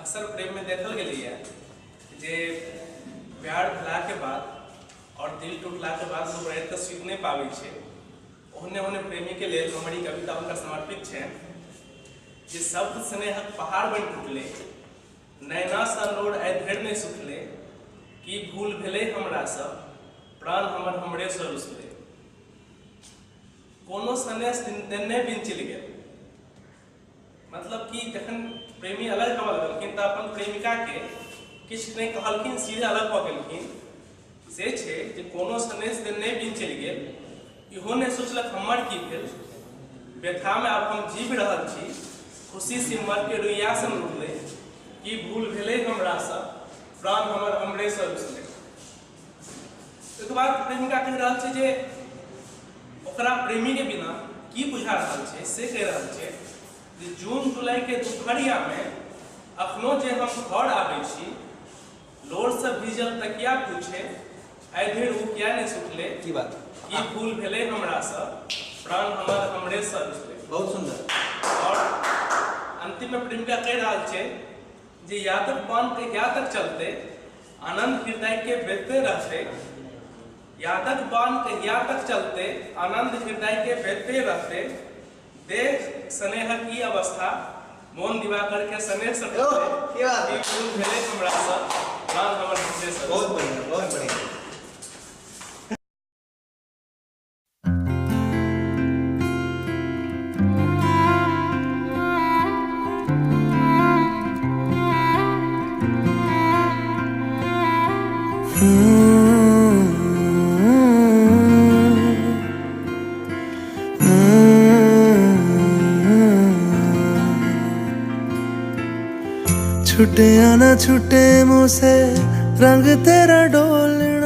अक्सर प्रेममे देखल गेलैए जे प्यार भेलाके बाद आओर दिल टूटलाके बाद लोक रातिके सुति नहि पाबै छै। ओहने ओहने प्रेमीके लेल हमर ई कविता हुनका समर्पित छनि जे शब्द स्नेहक पहाड़ बनि टूटलै, नैनासँ नोर आइ धरि नहि सुखलै, की भूल भेलै हमरासँ, प्राण हमर हमरेसँ रुसलै, कोनो सनेस देने बिन चलि गेल। मतलब कि जखन प्रेमी अलग होबऽ लगलखिन तऽ अपन प्रेमिकाके किछु नहि कहलखिन, सीधे अलग भऽ गेलखिन। से छै जे कोनो सनेस देने बिन चलि गेल, इहो नहि सोचलक हमर की भेल, व्यथामे आब हम जीबि रहल छी, खुशी सिमरके रुइया सन उठलै, की भूल भेलै हमरासँ, प्राण हमर हमरेसँ रुसलै। ओहिके बाद प्रेमिका कहि रहल छै जे ओकरा प्रेमीके बिना की बुझा रहल छै, से कहि रहल छै जे जून जुलाईके दुपहरियामे अखनो जे हम घर आबै छी, लोरसँ भीजल तकिया पूछे आइ धरि ओ किया नहि सुखलै, की बात, की भूल भेलै हमरासँ, प्राण हमर हमरेसँ रुसलै। बहुत सुंदर। और अंतिम में प्रेमिका कहि रहल छै जे यादक पान कहिया तक चलते, आनंद हृदय के बेचते रहते, यादक बान कहिया तक चलते, आनंद हृदय के बेचते रहते, देह स्नेहक ई अवस्था, मोन दिवाकर के स्नेह से ओ, की बात। ई भूल भेलै हमरासँ, प्राण हमर हमरेसँ। बहुत बढ़िया, बहुत बढ़िया। छुटे ना छुटे मुँह से रंग तेरा डोलना।